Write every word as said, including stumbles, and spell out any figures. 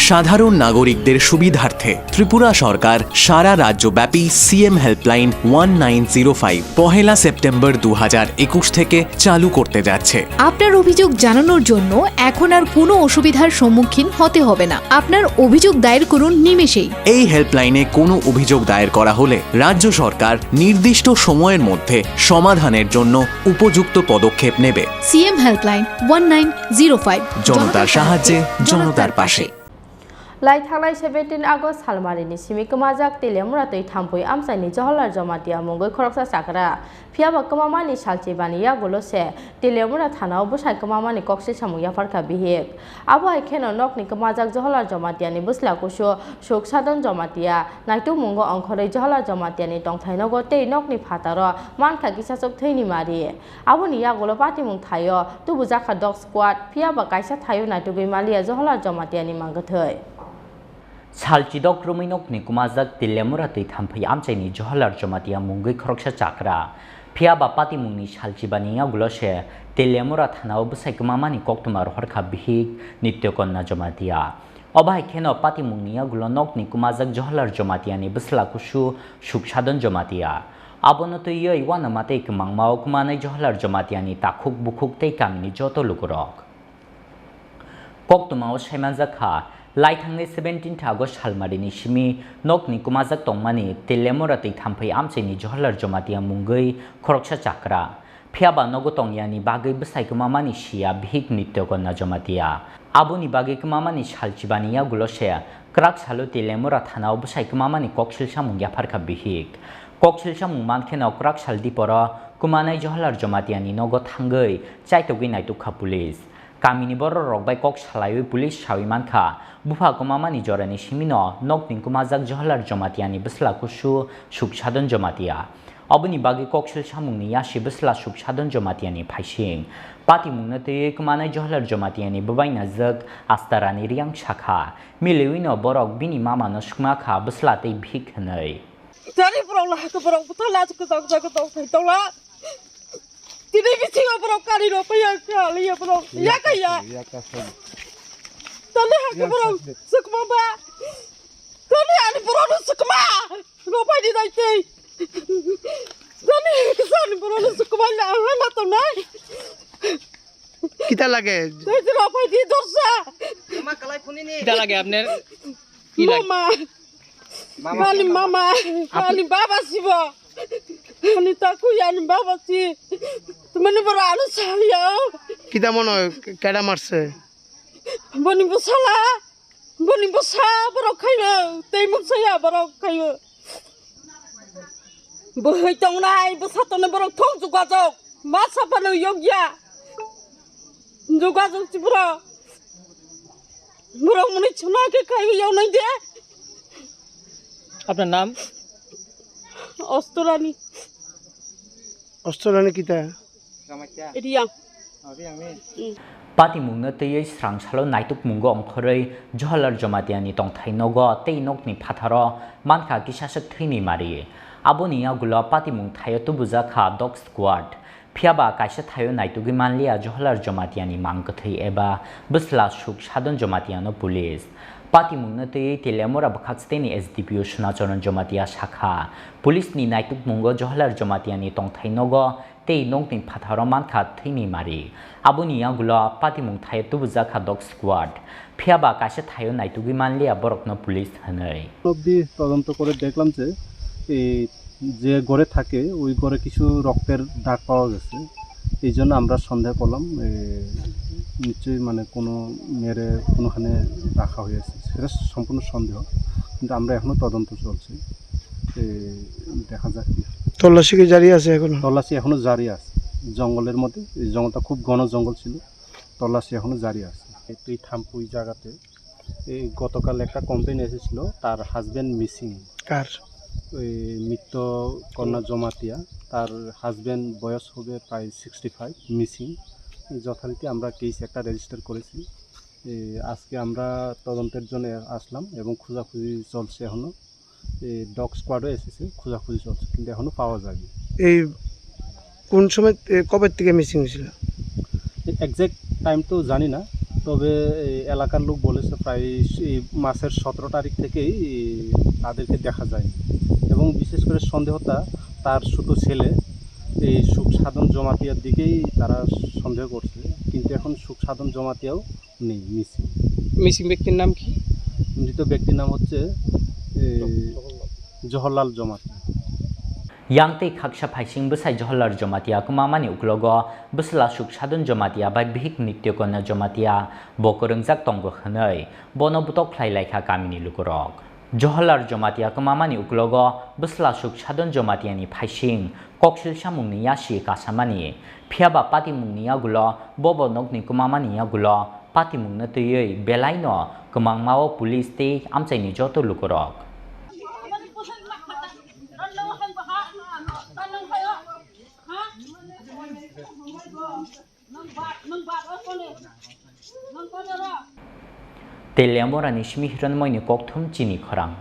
সাধারণ নাগরিকদের সুবিধার্থে ত্রিপুরা সরকার সারা রাজ্যব্যাপী CM helpline one nine zero five পহেলা সেপ্টেম্বর দু হাজার একুশ থেকে চালু করতে যাচ্ছে। আপনার অভিযোগ জানানোর জন্য এখন আর কোনো অসুবিধার সম্মুখীন হতে হবে না। আপনার অভিযোগ দায়ের করুন নিমেষেই। এই হেল্পলাইনে কোনো অভিযোগ দায়ের করা হলে রাজ্য সরকার নির্দিষ্ট সময়ের মধ্যে সমাধানের জন্য উপযুক্ত পদক্ষেপ নেবে। CM helpline one nine zero five. জনতার সাহায্যে, জনতার পাশে। Lai thangnai seventeen August salmarini simi kwmajak Teliamura twi thampui amchaini Jawaharlal Jamatia mungwi khoroksa chakra. Phiyaba kwmamani salchibani yagulo se Teliamura thanao bwsai kwmamani koksil samung yapharkha bihik. Abo hai kheno nokni kwmajak Jawaharlal Jamatiani bwsla kusu Suksadon Jamatia naitukmungo ongkhorwi Jawaharlal Jamatiani tongthai nogo tei nokni phataro mankha kisachwk thwini mari. Aboni yagulo patimung thaio tubujakha dog squad, phiyaba kaisa thaio naitugwi maliya Jawaharlal Jamatiani mangkwthwi. Salchidok romwi nokni kwmajak Teliamura twi thampui amchaini Jawaharlal Jamatia mungwi khoroksa chakra. Phiyaba patimungni salchibani yagulo se Teliamura thanao bwsai kwmamani koktwma rohorkha bihik Nityakanya Jamatia. Obo hai kheno patimungni yagulo nokni kwmajak Jawaharlal Jamatiani bwsla kusu Suksadon Jamatia. Abono twiwi uanama tei kwmangmao kwmanai Jawaharlal Jamatiani takhuk bukhuk tei kamini joto lukurok. Koktwmao saimanjak kha, lai thangnai seventeen August salmarini simi nokni kwmajak tongmani Teliamura twi thampui amchaini Jawaharlal Jamatia mungwi khoroksa chakra. Phiyaba nogo tongyani bagwi bwsai kwmamani siya bihik Nityakanya Jamatia. Aboni bagwi kwmamani salchibani yagulo se kwrak salo Teliamura thanao bwsai kwmamani koksil samung yapharkha bihik. Koksil samung mankheno kwrak sal diporo kwmanai Jawaharlal Jamatiani nogo thangwi chaitogwi naitukha police. Kamini bororok bai kok salaiwi police sawi mankha, bupha kwmamani jorani simino nokni kwmajak Jawaharlal Jamatiani bwsla kusu Suksadon Jamatia. Oboni bagwi koksil samungni yasi bwsla Suksadon Jamatiani phaising. Patimungno twiwi kwmanai Jawaharlal Jamatiani bwbainajwk Astarani Riang sakha, miliwino borok bini mamano swkmakha bwsla tei bihik hwnwi. Tani borok la hake borok bwtha la kwchak jak tong thai tong la. Tini bisingo borok kari rok paiya kha liya borok ya kaya. Tani hake borok swkma ba. Tani ani borok no swkma. Rok pai di dai tei. Tani hake sani borok no swkma la ha la tong nai. Kita lage? Tei rok pai di dorsa. Kita lage apner? Ki lage? Mama. Mama. Ani mama, ani baba sibo. Ani taku ya ani baba si. Tumani bora anu saliya. Kita mono keda marse? Boni bosala. Boni bosa borok khayo. Tei muksa ya borok khayo. Bohoi tongnai, bosa tongnai borok thong jugajok. Ma sapano yokya. Jugajok si borok. Borok muni chuna ke khayo yoknai de. আপনার নাম? Ostorani. Ostorani kita? Riang. Patimungno twiwi srangsalo naitukmungo ongkhorwi Jawaharlal Jamatiani tongthai nogo tei nokni phatharo mankha kisaswk thwini mari. Aboni yagulo patimung thaio tubujakha dog squad. Phiyaba kaisa thaio naitugwi manliya Jawaharlal Jamatiani mang kwthwi eba bwsla Suksadon Jamatiano police. Patimungno twiwi Teliamura bwkhaksteni S D P O Sunacharan Jamatia sakha, police ni naitukmungo Jawaharlal Jamatiani tongthai nogo tei nokni phatharo mankha thwini mari. Aboni yagulo patimung thaio tubujakha dog squad. Phiyaba kaisa thaio naitugwi manliya borokno police hwnwi. অবধি তদন্ত করে দেখলাম যে এই যে ঘরে থাকে ওই ঘরে কিছু রক্তের দাগ পাওয়া গেছে। এই জন্য আমরা সন্দেহ করলাম, এ, নিশ্চয়ই মানে কোনো মেরে কোনোখানে রাখা হয়েছে, সেটা সম্পূর্ণ সন্দেহ। কিন্তু আমরা এখনো তদন্ত চলছে, এ, দেখা যাক কি হয়। তল্লাশি কি জারি আছে এখনো? তল্লাশি এখনো জারি আছে। জঙ্গলের মধ্যে, এই জঙ্গলটা খুব ঘন জঙ্গল ছিল, তল্লাশি এখনো জারি আছে। এই থাম্পুই জায়গাতে এই গতকাল একটা কমপ্লেন এসেছিল, তার হাজবেন্ড মিসিং। কার? ওই মৃত কন্যা জমাতিয়া, তার হাজবেন্ড বয়স হবে প্রায় সিক্সটি ফাইভ, মিসিং। যথারীতি আমরা কেস একটা রেজিস্টার করেছি। এই আজকে আমরা তদন্তের জন্য আসলাম এবং খোঁজাখুঁজি চলছে এখনো। এই ডগ স্কোয়াডও এসেছে, খোঁজাখুঁজি চলছে, কিন্তু এখনো পাওয়া যায়নি। এই কোন সময়, এ, কবে থেকে মিসিং হয়েছিল? এক্স্যাক্ট টাইম তো জানি না, তবে এই এলাকার লোক বলেছে প্রায় এই মাসের সতেরো তারিখ থেকেই এই তাদেরকে দেখা যায়নি, এবং বিশেষ করে সন্দেহটা তার ছোট ছেলে, এই সুখ সাধন জমাতিয়ার দিকেই তারা সন্দেহ করছে, কিন্তু এখন সুখ সাধন জমাতিয়াও নেই, মিসিং। মিসিং ব্যক্তির নাম কি? মৃত ব্যক্তির নাম হচ্ছে এই জহরলাল Jamatia. Yang tei khaksa phaising bwsai Johorlal Jomatia kwmamani uklogo bwsla Suksadon Jomatia bai bihik Nityokanya Jomatia bo kwrwngjak tongo hwnwi bono bwtok khlai laikha kamini lukurok. Johorlal Jomatia kwmamani uklogo bwsla Suksadon Jomatiani phaising koksil samungni yasi kasamani, phiyaba patimungni yagulo bobo nokni kwmamani yagulo patimungno twiwi belaino kwmangmao police tei amchaini joto lukurok. Tei Lemborani simi Hiranmoini kokthum chini khorang.